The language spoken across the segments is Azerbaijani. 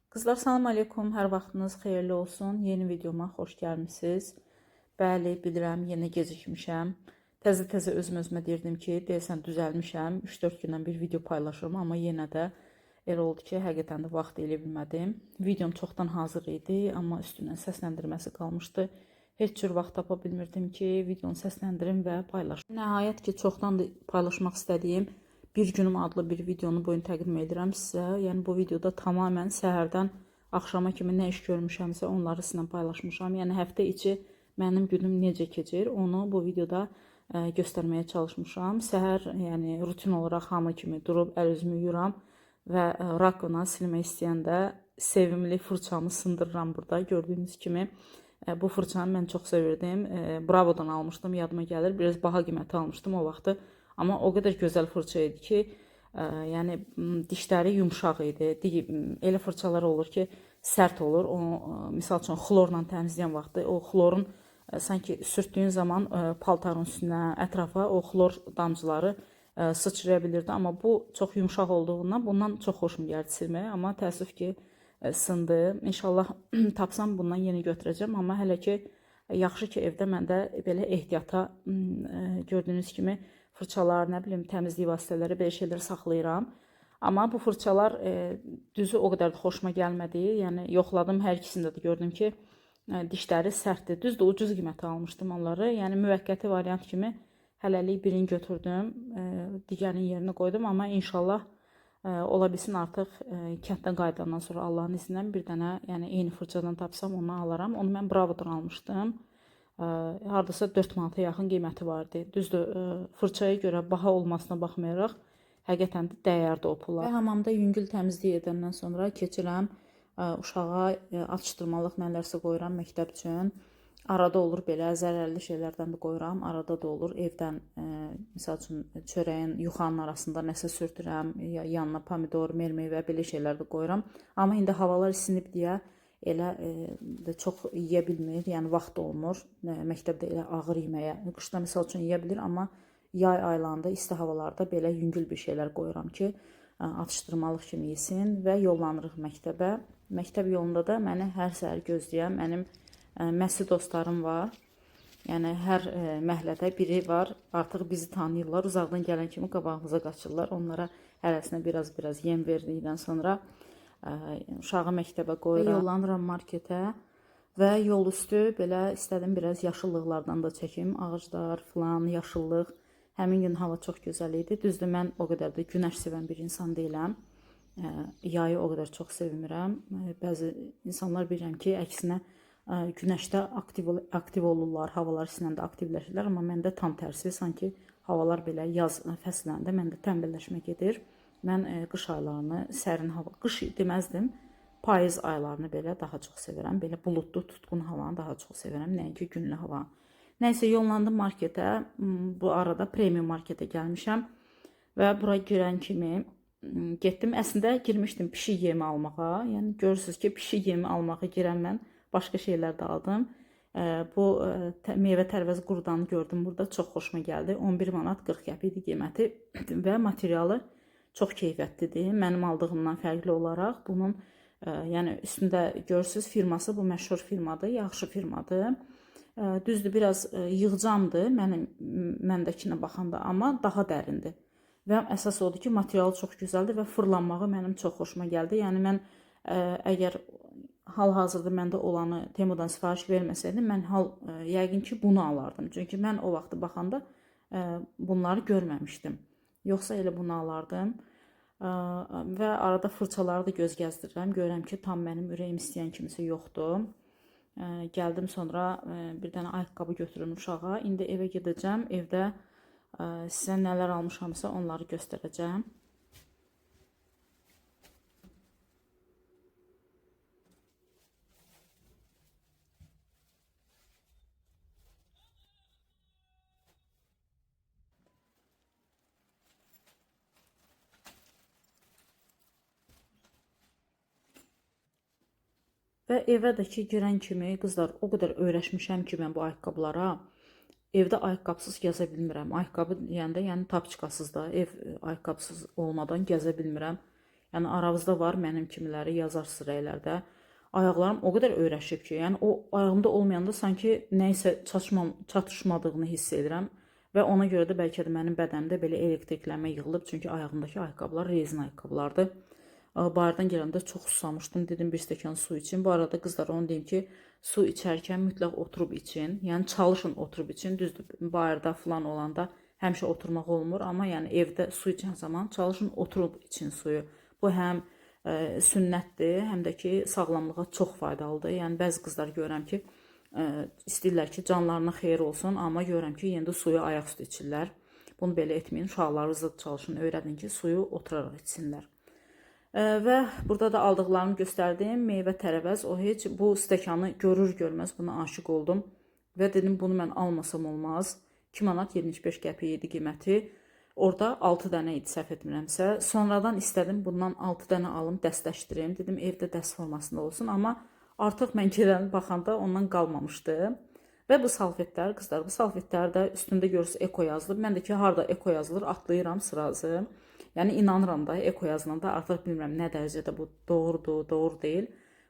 Qızlar, salam aleykum, hər vaxtınız xeyirli olsun. Yeni videoma xoş gəlmisiniz. Bəli, bilirəm, yenə gecikmişəm. Təzə-təzə özüm-özümə deyirdim ki, deyəsən düzəlmişəm. 3-4 gündən bir video paylaşıram, amma yenə də elə oldu ki, həqiqətən də vaxt elə bilmədim. Videom çoxdan hazır idi, amma üstündən səsləndirməsi qalmışdı. Heç cür vaxt tapa bilmirdim ki, videonu səsləndirim və paylaşım. Nəhayət ki, çoxdan da paylaşmaq istədiyim Bir Günüm adlı bir videonu bu gün təqdim edirəm sizə. Yəni bu videoda tamamilə səhərdən axşama kimi nə iş görmüşəmsə onları sizlə paylaşmışam. Yəni həftə içi mənim günüm necə keçir, onu bu videoda göstərməyə çalışmışam. Səhər, yəni rutin olaraq hamı kimi durub əl üzümü yuyuram və rakovna silmək istəyəndə sevimli fırçamı sındırıram burada. Gördüyünüz kimi bu fırçanı mən çox sevirdim. Bravo'dan almışdım, yadıma gəlir. Biraz baha qiymətə almışdım o vaxtı. Amma o qədər gözəl fırça idi ki, yəni dişləri yumşaq idi. Elə fırçalar olur ki, sərt olur. O, misal üçün xlorla təmizləyən vaxtı o xlorun sanki sürtdüyün zaman paltarın üstünə, ətrafa o xlor damcıları sıçraya bilirdi. Amma bu çox yumşaq olduğundan bundan çox xoşum gəldi silməyə. Amma təəssüf ki, sındı. İnşallah tapsam bundan yeni götürəcəm. Amma hələ ki, yaxşı ki, evdə məndə belə ehtiyata gördüyünüz kimi fırçalar, nə bilim, təmizlik vasitələri, belə şeylər saxlayıram. Amma bu fırçalar düzü o qədər də xoşuma gəlmədi. Yəni yoxladım, hər ikisində də gördüm ki, dişləri sərtdir. Düzdür, ucuz qiymətə almışdım onları. Yəni müvəqqəti variant kimi hələlik birini götürdüm, digərinin yerinə qoydum. Amma inşallah ola bilsin artıq kənddən qayıdandan sonra Allahın izni ilə bir dənə, yəni eyni fırçadan tapsam onu alaram. Onu mən Bravo'dan almışdım. Hardasa 4 manata yaxın qiyməti vardı. Düzdür, fırçaya görə baha olmasına baxmayaraq həqiqətən də dəyərdi o pula. Və hamamda yüngül təmizlik edəndən sonra keçirəm uşağa atışdırmalıq nələrsə qoyuram məktəb üçün. Arada olur belə zərərli şeylərdən də qoyuram. Arada da olur evdən, misal üçün çörəyin, yuxanın arasında nəsə sürtürəm, ya yanına pomidor, mermeyvə belə şeylər də qoyuram. Amma indi havalar isinib deyə elə də çox yeyə bilmir, yəni vaxt olmur. Məktəbdə elə ağır yeməyə. Qışda misal üçün yeyə bilir, amma yay aylarında isti havalarda belə yüngül bir şeylər qoyuram ki, atışdırmalıq kimi yesin və yollanırıq məktəbə. Məktəb yolunda da məni hər səhər gözləyən mənim məsi dostlarım var. Yəni hər məhəllədə biri var. Artıq bizi tanıyırlar. Uzaqdan gələn kimi qabağımıza qaçırlar. Onlara hərəsinə biraz-biraz yem verdikdən sonra uşağı məktəbə qoyuram. Yollanıram marketə və yol üstü belə istədim biraz yaşıllıqlardan da çəkim. Ağaclar filan, yaşıllıq. Həmin gün hava çox gözəl idi. Düzdür, mən o qədər də günəş sevən bir insan deyiləm. Yayı o qədər çox sevmirəm. Bəzi insanlar bilirəm ki, əksinə günəşdə aktiv olurlar, havalar isinəndə aktivləşirlər, amma məndə tam tərsi, sanki havalar belə yaz fəsllərində məndə tənbəlləşmə gedir. Mən qış aylarını, sərin hava, qış deməzdim, payız aylarını belə daha çox sevirəm. Belə buludlu, tutqun havanı daha çox sevirəm, nəinki günlü hava. Nəysə, yollandım marketə. Bu arada premium marketə gəlmişəm və bura girən kimi getdim. Əslində girmişdim pişik yemi almağa. Yəni görürsüz ki, pişik yemi almağa girən mən başqa şeylər də aldım. Bu meyvə tərəvəz qurudanı gördüm burada. Çox xoşuma gəldi. 11 manat 40 qəpik idi qiyməti və materialı çox keyfiyyətlidir. Mənim aldığımdan fərqli olaraq bunun yəni üstündə görürsüz firması bu məşhur firmadır, yaxşı firmadır. Düzdür, biraz yığcamdır mənim məndəkinə baxanda, amma daha dərindir. Və əsas odur ki, materialı çox gözəldir və fırlanmağı mənim çox xoşuma gəldi. Yəni mən əgər hal-hazırda məndə olanı Temudan sifariş verməsəydim, mən yəqin ki, bunu alardım. Çünki mən o vaxtı baxanda bunları görməmişdim. Yoxsa elə bunu alardım. Və arada fırçaları da göz gəzdirirəm. Görürəm ki, tam mənim ürəyim istəyən kimisə yoxdur. Gəldim sonra bir dənə ayaqqabı götürüm uşağa. İndi evə gedəcəm. Evdə sizə nələr almışamsa onları göstərəcəm. Və evə də ki, girən kimi qızlar o qədər öyrəşmişəm ki, mən bu ayaqqabılara evdə ayaqqabısız gəzə bilmirəm. Ayaqqabı deyəndə, yəni tapçikasız da ev ayaqqabısız olmadan gəzə bilmirəm. Yəni aranızda var mənim kimiləri, yazarsınız rəylərdə. Ayaqlarım o qədər öyrəşib ki, yəni o ayağımda olmayanda sanki nəyisə çatışmadığını hiss edirəm və ona görə də bəlkə də mənim bədənimdə belə elektriklənmə yığılıb, çünki ayağımdakı ayaqqabılar rezin ayaqqabılardır. Bayırdan gələndə çox susamışdım, dedim bir stəkan su içim. Bu arada qızlar onu deyim ki, su içərkən mütləq oturub için. Yəni çalışın oturub için. Düzdür, bayırda falan olanda həmişə oturmaq olmur, amma yəni evdə su içən zaman çalışın oturub için suyu. Bu həm sünnətdir, həm də ki sağlamlığa çox faydalıdır. Yəni bəzi qızlar görürəm ki, istəyirlər ki, canlarına xeyir olsun, amma görürəm ki, yenə də suyu ayaqüstü içirlər. Bunu belə etməyin. Uşaqlarınızla çalışın, öyrədin ki, suyu oturaraq içsinlər. Və burada da aldıqlarımı göstərdim. Meyvə tərəvəz, o heç bu stəkanı görür görməz buna aşiq oldum və dedim bunu mən almasam olmaz. 2 manat 75 qəpik idi qiyməti. Orada 6 dənə idi səhv etmirəmsə. Sonradan istədim bundan 6 dənə alım, dəstləşdirim. Dedim evdə dəst formasında olsun, amma artıq mən gedən baxanda ondan qalmamışdı. Və bu salfetlər, qızlar, bu salfetlər də üstündə görürsünüz eko yazılıb. Mən də ki harda eko yazılır, atlayıram sırazı. Yəni inanıram da eko yazılanda artıq bilmirəm nə dərəcədə bu doğrudur, doğru deyil.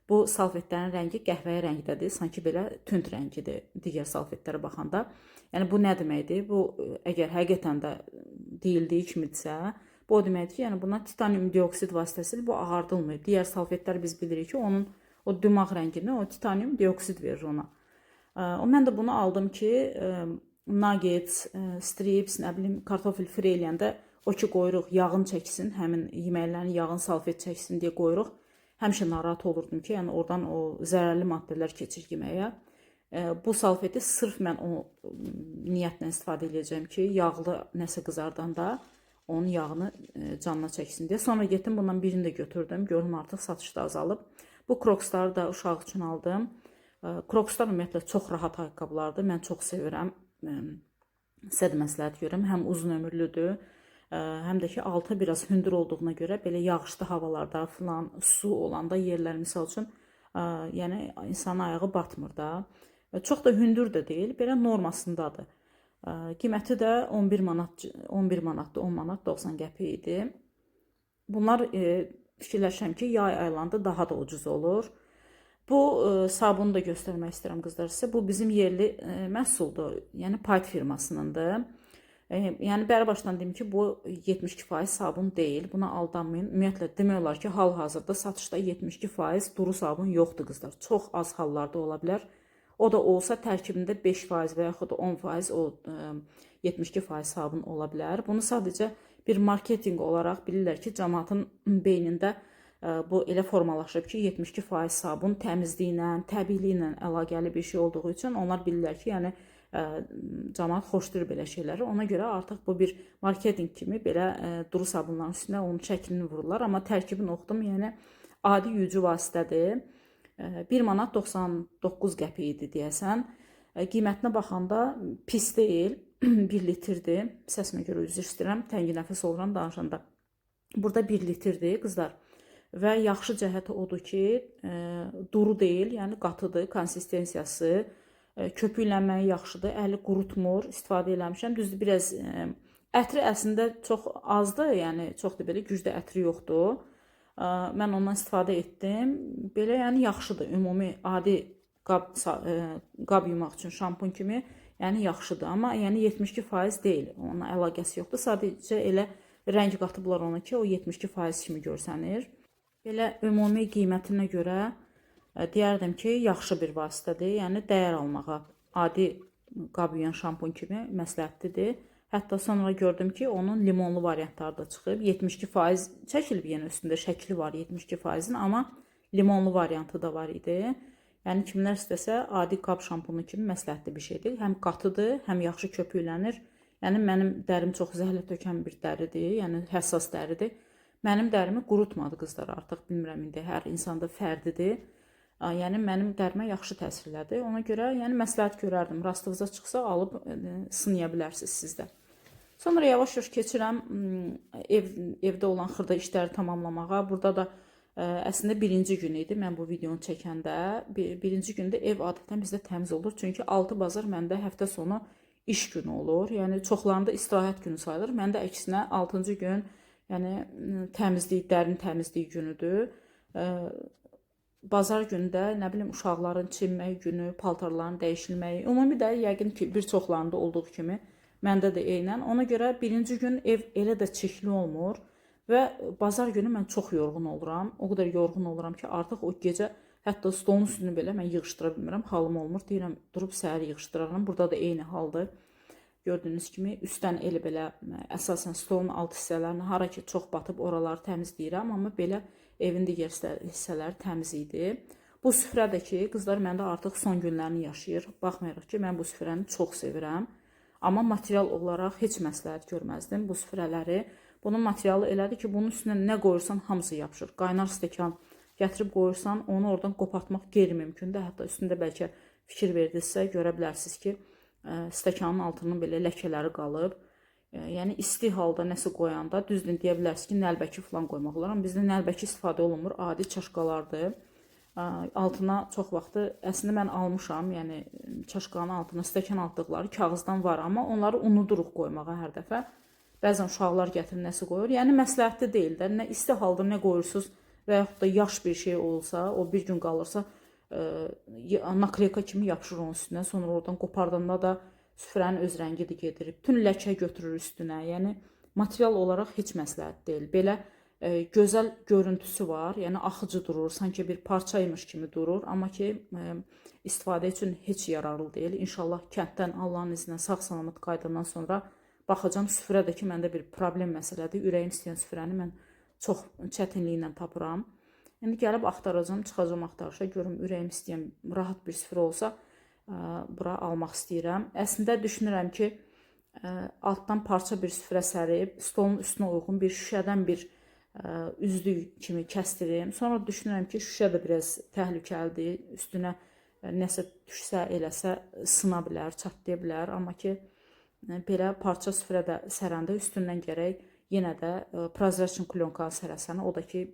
Bu salfetlərin rəngi qəhvəyi rəngdədir, sanki belə tünd rəngidir digər salfetlərə baxanda. Yəni bu nə deməkdir? Bu əgər həqiqətən də deyildiyi kimidirsə, bu o deməkdir ki, yəni buna titanium dioksid vasitəsilə bu ağardılmır. Digər salfetlər biz bilirik ki, onun o dümağ rəngini o titanium dioksid verir ona. O mən də bunu aldım ki, nuggets, strips, nə bilim, kartofel fri eləyəndə o ki qoyuruq yağın çəksin, həmin yeməklərin yağın salfet çəksin deyə qoyuruq. Həmişə narahat olurdum ki, yəni oradan o zərərli maddələr keçir yeməyə. Bu salfeti sırf mən o niyyətlə istifadə edəcəyəm ki, yağlı nəsə qızardanda onun yağını canına çəksin deyə. Sonra getdim bundan birini də götürdüm. Gördüm artıq satışda azalıb. Bu Crocsları da uşaq üçün aldım. Crocslar ümumiyyətlə çox rahat ayaqqabılardır. Mən çox sevirəm. Sizə də məsləhət görürəm. Həm uzun ömürlüdür, həm də ki altı biraz hündür olduğuna görə belə yağışlı havalarda filan su olanda yerlər misal üçün, yəni insanın ayağı batmır da. Çox da hündür də deyil, belə normasındadır. Qiyməti də 11 manat, 11 manatdır, 10 manat 90 qəpik idi. Bunlar fikirləşirəm ki, yay aylarında daha da ucuz olur. Bu sabunu da göstərmək istəyirəm qızlar sizə. Bu bizim yerli məhsuldur. Yəni Payt firmasınındır. Yəni bəri başdan deyim ki, bu 72% sabun deyil. Buna aldanmayın. Ümumiyyətlə demək olar ki, hal-hazırda satışda 72% duru sabun yoxdur qızlar. Çox az hallarda ola bilər. O da olsa tərkibində 5% və yaxud da 10% o 72% sabun ola bilər. Bunu sadəcə bir marketinq olaraq bilirlər ki, cəmaatın beynində bu elə formalaşıb ki, 72% sabun təmizliklə, təbiiliklə əlaqəli bir şey olduğu üçün onlar bilirlər ki, yəni cəmaat xoşlayır belə şeyləri. Ona görə artıq bu bir marketinq kimi belə duru sabunların üstünə onun şəklini vururlar. Amma tərkibini oxudum, yəni adi yuyucu vasitədir. 1 manat 99 qəpik idi deyəsən. Qiymətinə baxanda pis deyil. 1 litrdir. Səsimə görə üzr istəyirəm. Təngi nəfəs oluram danışanda. Burada 1 litrdir qızlar. Və yaxşı cəhəti odur ki, duru deyil, yəni qatıdır konsistensiyası. Köpüklənməyi yaxşıdır, əli qurutmur, istifadə eləmişəm. Düzdür, biraz ətri əslində çox azdır, yəni çox da belə güclü ətri yoxdur. Mən ondan istifadə etdim. Belə yəni yaxşıdır. Ümumi adi qab yumaq üçün şampun kimi, yəni yaxşıdır, amma yəni 72% deyil. Onunla əlaqəsi yoxdur. Sadəcə elə rəng qatıblar ona ki, o 72% kimi görsənir. Belə ümumi qiymətinə görə deyərdim ki, yaxşı bir vasitədir. Yəni dəyər almağa adi qab yuyan şampun kimi məsləhətlidir. Hətta sonra gördüm ki, onun limonlu variantları da çıxıb. 72% çəkilib, yenə üstündə şəkli var 72%-in, amma limonlu variantı da var idi. Yəni kimlər istəsə adi qab şampunu kimi məsləhətli bir şeydir. Həm qatıdır, həm yaxşı köpüklənir. Yəni mənim dərim çox zəhlə tökən bir dəridir, yəni həssas dəridir. Mənim dərimi qurutmadı qızlar, artıq bilmirəm indi hər insanda fərdidir. Yəni mənim dərimə yaxşı təsir elədi. Ona görə yəni məsləhət görərdim. Rastınıza çıxsa alıb sınaya bilərsiniz siz də. Sonra yavaş-yavaş keçirəm evdə olan xırda işləri tamamlamağa. Burada da əslində birinci gün idi mən bu videonu çəkəndə. Birinci gündə ev adətən bizdə təmiz olur. Çünki 6 bazar məndə həftə sonu iş günü olur. Yəni çoxlarında istirahət günü sayılır. Məndə əksinə 6-cı gün, Yəni təmizlik, dərin təmizlik günüdür. Bazar günü də nə bilim uşaqların çimmək günü, paltarların dəyişilməyi, ümumi də yəqin ki, bir çoxlarında olduğu kimi məndə də eynən. Ona görə birinci gün ev elə də çirkli olmur və bazar günü mən çox yorğun oluram. O qədər yorğun oluram ki, artıq o gecə hətta stolun üstünü belə mən yığışdıra bilmirəm, halım olmur. Deyirəm, durub səhər yığışdıraram. Burada da eyni haldır. Gördüyünüz kimi üstdən elə belə əsasən stolun alt hissələrini hara ki çox batıb oraları təmizləyirəm, amma belə evin digər hissələri təmiz idi. Bu süfrə də ki, qızlar məndə artıq son günlərini yaşayır. Baxmayaraq ki, mən bu süfrəni çox sevirəm. Amma material olaraq heç məsləhət görməzdim bu süfrələri. Bunun materialı elədir ki, bunun üstünə nə qoyursan hamısı yapışır. Qaynar stəkan gətirib qoyursan, onu oradan qopartmaq qeyri-mümkündür. Hətta üstündə bəlkə fikir verdinizsə görə bilərsiniz ki, stəkanın altının belə ləkələri qalıb. Yəni isti halda nəsə qoyanda düzdür deyə bilərsiniz ki, nəlbəki falan qoymaq olar. Amma bizdə nəlbəki istifadə olunmur, adi çaşqalardır. Altına çox vaxtı əslində mən almışam, yəni çaşqanın altına stəkan altlıqları kağızdan var, amma onları unuduruq qoymağa hər dəfə. Bəzən uşaqlar gətirir nəsə qoyur. Yəni məsləhətli deyil də. Nə isti halda nə qoyursunuz və yaxud da yaş bir şey olsa, o bir gün qalırsa, nakleyka kimi yapışır onun üstünə. Sonra oradan qopardanda da süfrənin öz rəngi də gedir. Bütün ləkə götürür üstünə. Yəni material olaraq heç məsləhət deyil. Belə gözəl görüntüsü var. Yəni axıcı durur, sanki bir parçaymış kimi durur, amma ki istifadə üçün heç yararlı deyil. İnşallah kənddən Allahın izni ilə sağ-salamat qayıdandan sonra baxacağam. Süfrə də ki məndə bir problem məsələdir. Ürəyim istəyən süfrəni mən çox çətinliklə tapıram. İndi gəlib axtaracağam, çıxacağam axtarışa, görüm ürəyim istəyən rahat bir süfrə olsa bura almaq istəyirəm. Əslində düşünürəm ki, altdan parça bir süfrə sərib, stolun üstünə uyğun bir şüşədən bir üzlük kimi kəstirim. Sonra düşünürəm ki, şüşə də biraz təhlükəlidir. Üstünə nəsə düşsə, eləsə sına bilər, çatlaya bilər. Amma ki, belə parça süfrə də sərəndə üstündən gərək yenə də prozraçın klonkanı sərəsən. O da ki,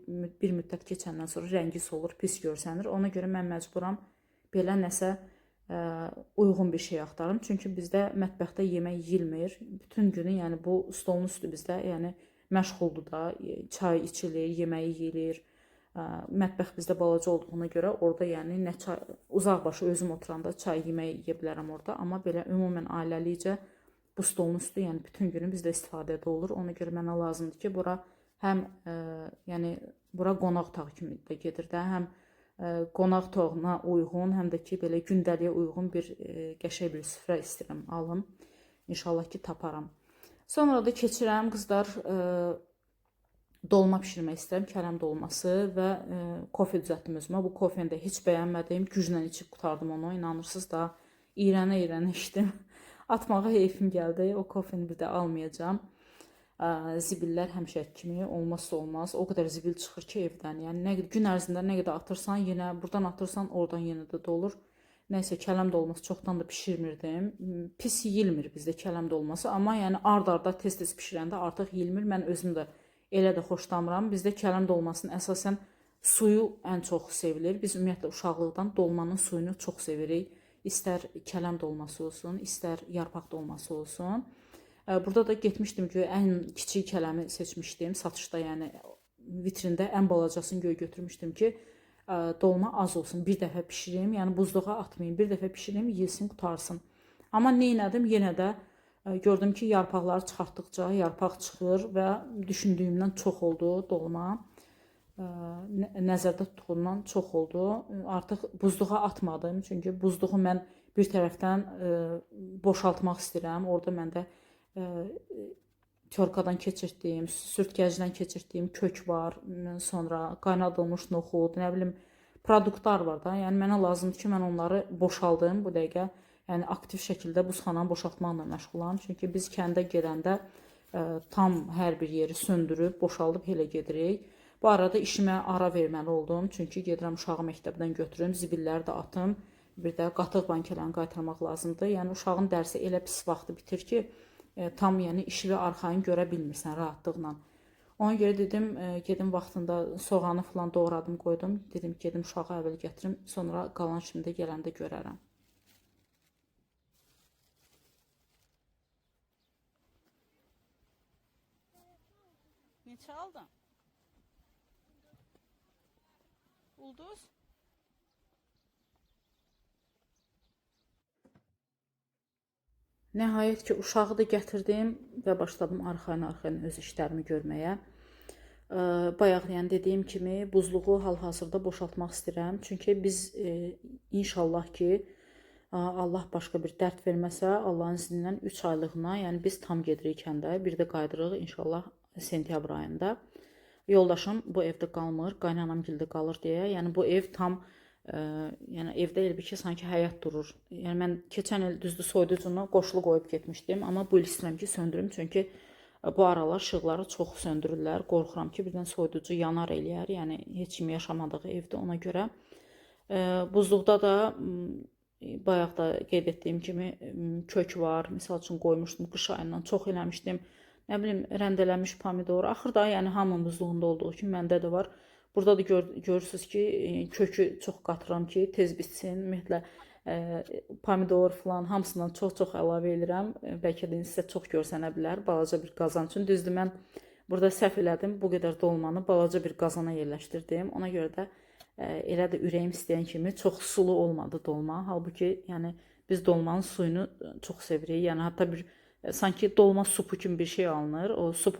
bir müddət keçəndən sonra rəngi solur, pis görsənir. Ona görə mən məcburam belə nəsə uyğun bir şey axtarım. Çünki bizdə mətbəxdə yemək yeyilmir. Bütün günü, yəni bu stolun üstü bizdə, yəni məşğuldur da, çay içilir, yeməyi yeyilir. Mətbəx bizdə balaca olduğuna görə orada yəni nə çay, uzaqbaşı özüm oturanda çay yemək yeyə bilərəm orada, amma belə ümumən ailəlikcə bu stolun üstü, yəni bütün günü bizdə istifadədə olur. Ona görə mənə lazımdır ki, bura həm yəni bura qonaq otağı kimi də gedir də, həm qonaq otağına uyğun, həm də ki belə gündəliyə uyğun bir qəşəng bir süfrə istəyirəm alım. İnşallah ki taparam. Sonra da keçirəm qızlar, dolma bişirmək istəyirəm, kələm dolması və kofe düzəltdim özümə. Bu kofeni də heç bəyənmədim, güclə içib qurtardım onu. İnanırsınız da, iyrənə-iyrənə içdim. Atmağa heyfim gəldi. O kofeni bir də almayacağam. Zibillər həmişəki kimi olmazsa olmaz. O qədər zibil çıxır ki evdən. Yəni nə gün ərzində nə qədər atırsan, yenə buradan atırsan, oradan yenə də dolur. Nəysə, kələm dolması çoxdan da bişirmirdim. Pis yeyilmir bizdə kələm dolması, amma yəni ard-arda tez-tez bişirəndə artıq yeyilmir. Mən özüm də elə də xoşlamıram. Bizdə kələm dolmasının əsasən suyu ən çox sevilir. Biz ümumiyyətlə uşaqlıqdan dolmanın suyunu çox sevirik. İstər kələm dolması olsun, istər yarpaq dolması olsun. Burada da getmişdim ki, ən kiçik kələmi seçmişdim. Satışda, yəni vitrində ən balacasını göy götürmüşdüm ki, dolma az olsun. Bir dəfə bişirim, yəni buzluğa atmayayım. Bir dəfə bişirim, yeyilsin, qutarsın. Amma neynədim? Yenə də gördüm ki, yarpaqları çıxartdıqca yarpaq çıxır və düşündüyümdən çox oldu dolma. Nəzərdə tutduğumdan çox oldu. Artıq buzluğa atmadım. Çünki buzluğu mən bir tərəfdən boşaltmaq istəyirəm. Orada məndə tyorkadan keçirtdiyim, sürtkəcdən keçirtdiyim kök var, sonra qaynadılmış noxud, nə bilim produktlar var da. Yəni mənə lazımdır ki, mən onları boşaldım bu dəqiqə. Yəni aktiv şəkildə buzxananı boşaltmaqla məşğulam. Çünki biz kəndə gedəndə tam hər bir yeri söndürüb, boşaldıb elə gedirik. Bu arada işimə ara verməli oldum. Çünki gedirəm uşağı məktəbdən götürüm, zibilləri də atım. Bir də qatıq bankələrini qaytarmaq lazımdır. Yəni uşağın dərsi elə pis vaxtı bitir ki, tam yəni işi arxayın görə bilmirsən rahatlıqla. Ona görə dedim, gedim vaxtında soğanı falan doğradım, qoydum. Dedim gedim uşağı əvvəl gətirim, sonra qalan işimi də gələndə görərəm. Neçə Ulduz. Nəhayət ki, uşağı da gətirdim və başladım arxayın-arxayın öz işlərimi görməyə. Bayaq yəni dediyim kimi buzluğu hal-hazırda boşaltmaq istəyirəm. Çünki biz inşallah ki, Allah başqa bir dərd verməsə, Allahın izni ilə 3 aylığına, yəni biz tam gedirik kəndə, bir də qayıdırıq inşallah sentyabr ayında. Yoldaşım bu evdə qalmır, qaynanamgildə qalır deyə. Yəni bu ev tam yəni evdə elə bil ki, sanki həyat durur. Yəni mən keçən il düzdür soyuducunu qoşulu qoyub getmişdim, amma bu il istəyirəm ki, söndürüm, çünki bu aralar işıqları çox söndürürlər. Qorxuram ki, birdən soyuducu yanar eləyər. Yəni heç kim yaşamadığı evdə ona görə. Buzluqda da bayaq da qeyd etdiyim kimi kök var. Misal üçün qoymuşdum, qış ayından çox eləmişdim. Nə bilim, rəndələnmiş pomidor. Axırda yəni hamının buzluğunda olduğu kimi məndə də var. Burada da görürsünüz ki, kökü çox qatıram ki, tez bitsin. Ümumiyyətlə pomidor falan hamısından çox-çox əlavə edirəm. Bəlkə də sizə çox görsənə bilər balaca bir qazan üçün. Düzdür, mən burada səhv elədim. Bu qədər dolmanı balaca bir qazana yerləşdirdim. Ona görə də elə də ürəyim istəyən kimi çox sulu olmadı dolma. Halbuki yəni biz dolmanın suyunu çox sevirik. Yəni hətta bir sanki dolma supu kimi bir şey alınır. O sup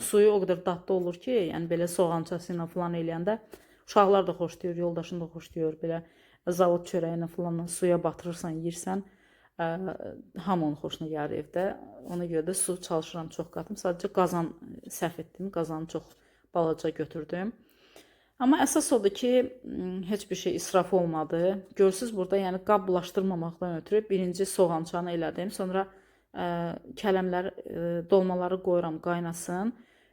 suyu o qədər dadlı olur ki, yəni belə soğançası ilə falan eləyəndə uşaqlar da xoşlayır, yoldaşım da xoşlayır. Belə zavod çörəyinə falan suya batırırsan, yeyirsən. Hamının xoşuna gəlir evdə. Ona görə də su çalışıram çox qatım. Sadəcə qazan səhv etdim. Qazanı çox balaca götürdüm. Amma əsas odur ki, heç bir şey israf olmadı. Görürsüz burada, yəni qab bulaşdırmamaqdan ötürü birinci soğançanı elədim. Sonra kələmlər, dolmaları qoyuram qaynasın.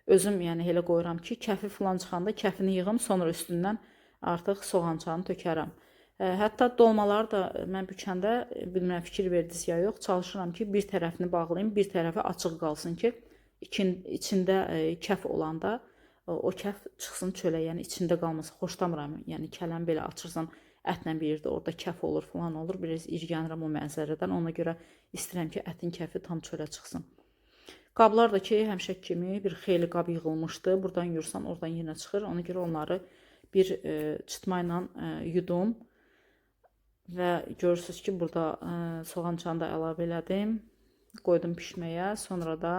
Özüm yəni elə qoyuram ki, kəfi falan çıxanda kəfini yığım, sonra üstündən artıq soğançanı tökərəm. Hətta dolmaları da mən bükəndə, bilmirəm fikir verdiniz ya yox, çalışıram ki, bir tərəfini bağlayım, bir tərəfi açıq qalsın ki, içində kəf olanda o kəf çıxsın çölə, yəni içində qalmasın. Xoşlamıram. Yəni kələm belə açırsan, ətlə bir yerdə orada kəf olur falan olur. Biraz irgənirəm o mənzərədən. Ona görə istəyirəm ki, ətin kəfi tam çölə çıxsın. Qablar da ki, həmişə kimi bir xeyli qab yığılmışdı. Buradan yuyursan, oradan yenə çıxır. Ona görə onları bir çıtma ilə yudum. Və görürsünüz ki, burada soğançanı da əlavə elədim. Qoydum pişməyə. Sonra da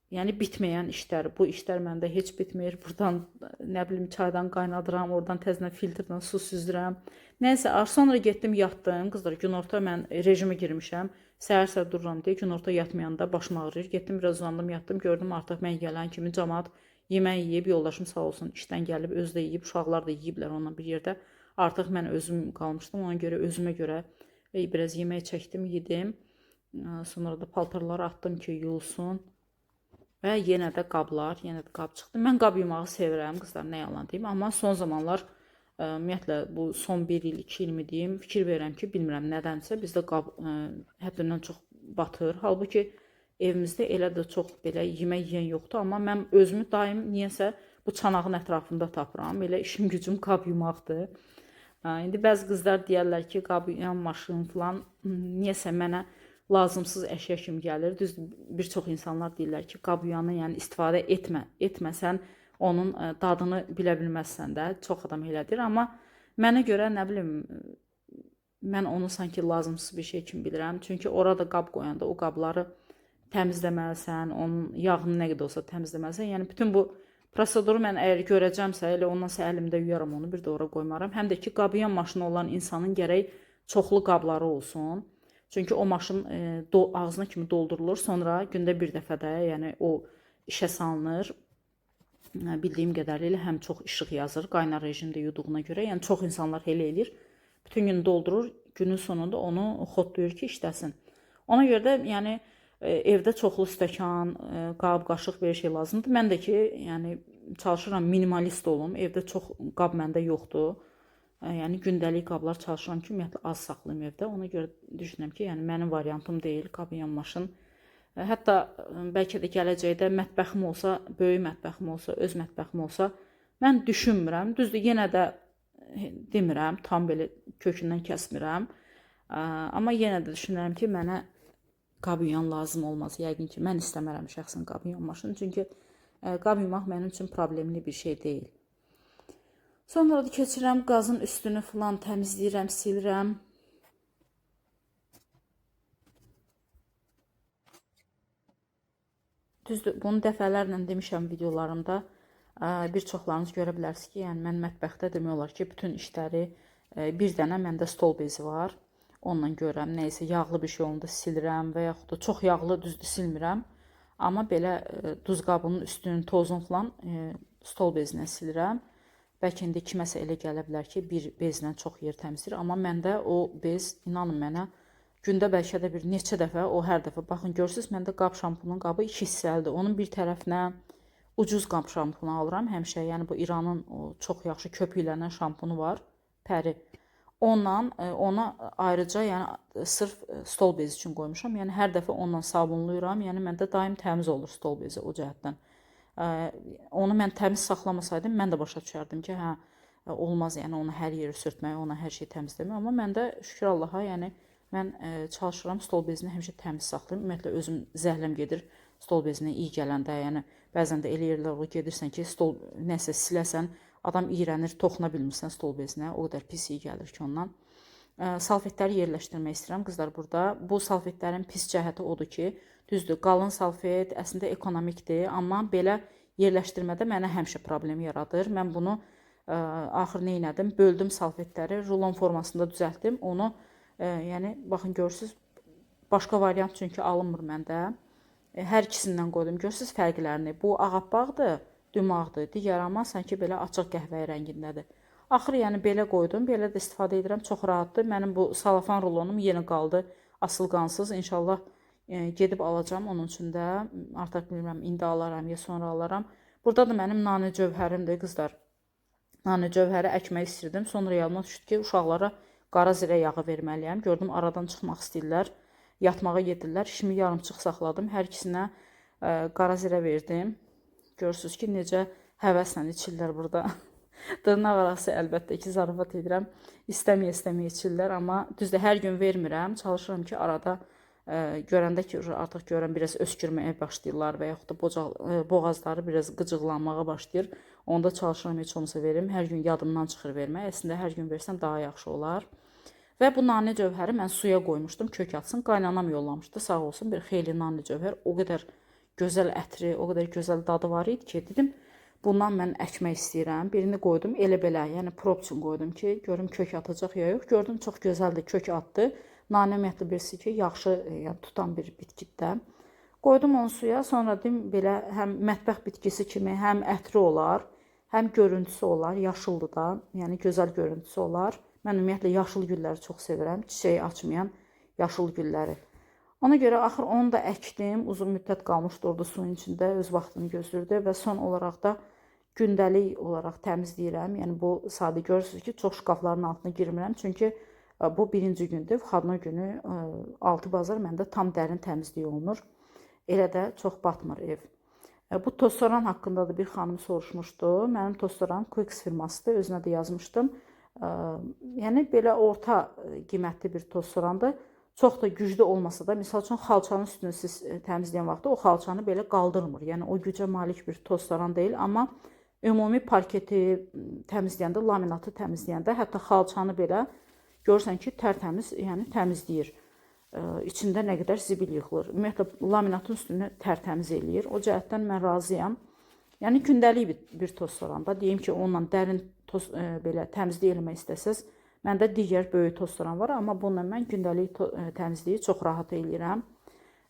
yəni bitməyən işlər. Bu işlər məndə heç bitmir. Buradan nə bilim çaydan qaynadıram, oradan təzədən filtrdən su süzürəm. Nəysə, sonra getdim yatdım. Qızlar, günorta mən rejimə girmişəm. Səhər-səhər dururam deyə günorta yatmayanda başım ağrıyır. Getdim biraz uzandım, yatdım. Gördüm artıq mən gələn kimi camaat yemək yeyib, yoldaşım sağ olsun işdən gəlib, özü də yeyib, uşaqlar da yeyiblər onunla bir yerdə. Artıq mən özüm qalmışdım. Ona görə özümə görə biraz yemək çəkdim, yedim. Sonra da paltarları atdım ki, yuyulsun. Və yenə də qablar, yenə də qab çıxdı. Mən qab yumağı sevirəm, qızlar, nə yalan deyim. Amma son zamanlar, ümumiyyətlə, bu son 1 il, 2 il mi deyim, fikir verirəm ki, bilmirəm nədənsə bizdə qab həddindən çox batır. Halbuki evimizdə elə də çox belə yemək yeyən yoxdur. Amma mən özümü daim niyəsə bu çanağın ətrafında tapıram. Elə işim gücüm qab yumaqdır. İndi bəzi qızlar deyərlər ki, qab yuyan maşın falan niyəsə mənə lazımsız əşya kimi gəlir. Düzdür, bir çox insanlar deyirlər ki, qab yuyanı yəni istifadə etməsən onun dadını bilə bilməzsən də. Çox adam elə deyir, amma mənə görə nə bilim, mən onu sanki lazımsız bir şey kimi bilirəm. Çünki orada qab qoyanda o qabları təmizləməlisən, onun yağını nə qədər olsa təmizləməlisən. Yəni bütün bu proseduru mən əgər görəcəmsə, elə ondansa əlimdə yuyaram onu, bir də ora qoymaram. Həm də ki, qab yuyan maşını olan insanın gərək çoxlu qabları olsun. Çünki o maşın ağzına kimi doldurulur. Sonra gündə bir dəfə də, yəni o işə salınır. Bildiyim qədərilə həm çox işıq yazır, qaynar rejimdə yuduğuna görə. Yəni çox insanlar elə eləyir. Bütün gün doldurur, günün sonunda onu xodlayır ki, işləsin. Ona görə də yəni evdə çoxlu stəkan, qab, qaşıq belə şey lazımdır. Mən də ki, yəni çalışıram minimalist olum. Evdə çox qab məndə yoxdur. Yəni gündəlik qablar çalışıram ki, ümumiyyətlə az saxlayım evdə. Ona görə düşünürəm ki, yəni mənim variantım deyil qab yuyan maşın. Hətta bəlkə də gələcəkdə mətbəxim olsa, böyük mətbəxim olsa, öz mətbəxim olsa, mən düşünmürəm. Düzdür, yenə də demirəm, tam belə kökündən kəsmirəm. Amma yenə də düşünürəm ki, mənə qab yuyan lazım olmaz. Yəqin ki, mən istəmərəm şəxsən qab yuyan maşını. Çünki qab yumaq mənim üçün problemli bir şey deyil. Sonra da keçirəm qazın üstünü falan təmizləyirəm, silirəm. Düzdür, bunu dəfələrlə demişəm videolarımda. Bir çoxlarınız görə bilərsiniz ki, yəni mən mətbəxdə demək olar ki, bütün işləri bir dənə məndə stol bezi var. Onunla görürəm, nə isə yağlı bir şey olanda silirəm və yaxud da çox yağlı düzdür silmirəm. Amma belə duz qabının üstünün tozunu falan stol bezinə silirəm. Bəlkə indi kiməsə elə gələ bilər ki, bir bezlə çox yer təmizləyir. Amma məndə o bez, inanın mənə, gündə bəlkə də bir neçə dəfə, o hər dəfə. Baxın, görürsünüz, məndə qab şampunun qabı 2 hissəlidir. Onun bir tərəfinə ucuz qab şampunu alıram həmişə. Yəni bu İranın o çox yaxşı köpüklənən şampunu var, Pəri. Ondan ona ayrıca, yəni sırf stol bezi üçün qoymuşam. Yəni hər dəfə ondan sabunluyuram. Yəni məndə daim təmiz olur stol bezi o cəhətdən. Onu mən təmiz saxlamasaydım, mən də başa düşərdim ki, hə, olmaz, yəni onu hər yeri sürtmək, ona hər şey təmizləmək. Amma məndə şükür Allaha, yəni mən çalışıram stol bezini həmişə təmiz saxlayım. Ümumiyyətlə özüm zəhləm gedir stol bezinə iyi gələndə, yəni bəzən də elə yerlər olur, gedirsən ki, stol nəsə siləsən, adam iyrənir, toxuna bilmirsən stol bezinə, o qədər pis iyi gəlir ki ondan. Salfetləri yerləşdirmək istəyirəm qızlar burada. Bu salfetlərin pis cəhəti odur ki, düzdür, qalın salfet əslində ekonomikdir, amma belə yerləşdirmədə mənə həmişə problem yaradır. Mən bunu axır nə elədim? Böldüm salfetləri, rulon formasında düzəltdim. Onu yəni baxın görürsüz, başqa variant çünki alınmır məndə. Hər ikisindən qoydum. Görürsüz fərqlərini. Bu ağappaqdır, dümağdır. Digər amma sanki belə açıq qəhvəyi rəngindədir. Axır yəni belə qoydum, belə də istifadə edirəm, çox rahatdır. Mənim bu salafan rulonum yenə qaldı asılqansız. İnşallah gedib alacağam onun üçün də. Artıq bilmirəm, indi alaram ya sonra alaram. Burada da mənim nanə cövhərimdir qızlar. Nanə cövhəri əkmək istirdim. Sonra yadıma düşdü ki, uşaqlara qara zirə yağı verməliyəm. Gördüm, aradan çıxmaq istəyirlər. Yatmağa gedirlər. İşimi yarımçıq saxladım. Hər ikisinə qara zirə verdim. Görürsünüz ki, necə həvəslə içirlər burada. Dırnaq arası əlbəttə ki, zarafat edirəm. İstəməyə-istəməyə içirlər, amma düzdür, hər gün vermirəm. Çalışıram ki, arada görəndə ki, artıq görən biraz öskürməyə başlayırlar və yaxud da boğazları biraz qıcıqlanmağa başlayır. Onda çalışıram heç olmasa verim. Hər gün yadımdan çıxır vermək. Əslində hər gün versəm daha yaxşı olar. Və bu nanə cövhəri mən suya qoymuşdum, kök atsın. Qaynanam yollamışdı, sağ olsun, bir xeyli nanə cövhər. O qədər gözəl ətri, o qədər gözəl dadı var idi ki, dedim, bundan mən əkmək istəyirəm. Birini qoydum, elə belə, yəni prop üçün qoydum ki, görüm kök atacaq ya yox. Gördüm, çox gözəldir, kök atdı. Nanə ümumiyyətlə bilirsiniz ki, yaxşı yəni, tutan bir bitkidir də. Qoydum onu suya, sonra dedim, belə həm mətbəx bitkisi kimi həm ətri olar, həm görüntüsü olar, yaşıldır da, yəni gözəl görüntüsü olar. Mən ümumiyyətlə yaşıl gülləri çox sevirəm, çiçəyi açmayan yaşıl gülləri. Ona görə axır onu da əkdim, uzun müddət qalmışdı orada suyun içində, öz vaxtını gözləyirdi və son olaraq da gündəlik olaraq təmizləyirəm. Yəni bu sadə görürsünüz ki, çox şkafların altına girmirəm. Çünki bu birinci gündür. Vxadno günü 6 bazar məndə tam dərin təmizlik olunur. Elə də çox batmır ev. Bu tostoran haqqında da bir xanım soruşmuşdu. Mənim tostoran Quix firmasıdır. Özünə də yazmışdım. Yəni belə orta qiymətli bir tostorandır. Çox da güclü olmasa da, misal üçün xalçanın üstünü siz təmizləyən vaxtda o xalçanı belə qaldırmır. Yəni o gücə malik bir tostoran deyil, amma ümumi parketi təmizləyəndə, laminatı təmizləyəndə, hətta xalçanı belə görürsən ki, tərtəmiz, yəni təmizləyir. İçində nə qədər zibil yığılır. Ümumiyyətlə laminatın üstünü tərtəmiz eləyir. O cəhətdən mən razıyam. Yəni gündəlik bir tostoranda, deyim ki, onunla dərin toz, belə təmizlik eləmək istəsəz, məndə digər böyük tostoran var, amma bununla mən gündəlik təmizliyi çox rahat eləyirəm.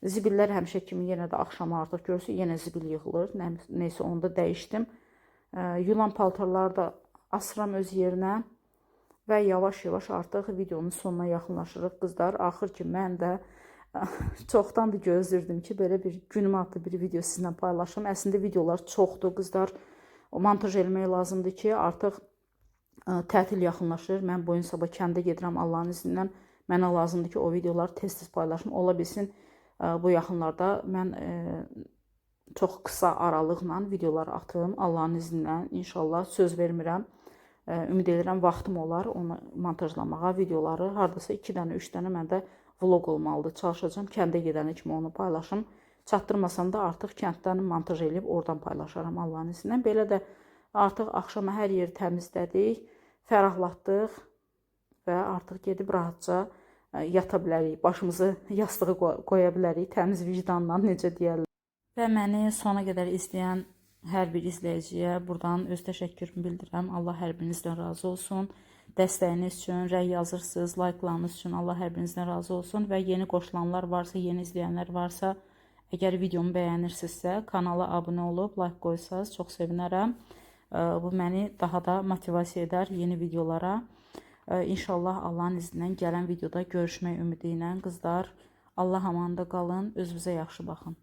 Zibillər həmişə kimi yenə də axşama artıq görürsünüz, yenə zibil yığılır. Neysə onu da dəyişdim. Yulan paltarları da asıram öz yerinə və yavaş-yavaş artıq videonun sonuna yaxınlaşırıq qızlar. Axır ki, mən də çoxdandır gözləyirdim ki, belə bir günümə adlı bir video sizinlə paylaşım. Əslində videolar çoxdur qızlar. O montaj eləmək lazımdır ki, artıq tətil yaxınlaşır. Mən bu gün sabah kəndə gedirəm Allahın izni ilə. Mənə lazımdır ki, o videoları tez-tez paylaşım. Ola bilsin bu yaxınlarda mən çox qısa aralıqla videolar atım Allahın izni ilə. İnşallah, söz vermirəm. Ümid edirəm vaxtım olar onu montajlamağa, videoları. Hardasa 2 dənə, 3 dənə məndə vlog olmalıdır. Çalışacağam kəndə gedənə kimi onu paylaşım. Çatdırmasam da artıq kənddən montaj eləyib oradan paylaşaram Allahın izni ilə. Belə də Artıq axşama hər yeri təmizlədik, fərahlatdıq və artıq gedib rahatca yata bilərik. Başımızı yastığa qoya bilərik təmiz vicdanla, necə deyərlər. Və məni sona qədər izləyən hər bir izləyiciyə buradan öz təşəkkürümü bildirirəm. Allah hər birinizdən razı olsun. Dəstəyiniz üçün, rəy yazırsınız, layqlarınız üçün Allah hər birinizdən razı olsun və yeni qoşulanlar varsa, yeni izləyənlər varsa, əgər videomu bəyənirsinizsə, kanala abunə olub layq qoysaz çox sevinərəm. Bu məni daha da motivasiya edər yeni videolara. İnşallah Allahın izni ilə gələn videoda görüşmək ümidi ilə qızlar, Allah amanda qalın, özünüzə yaxşı baxın.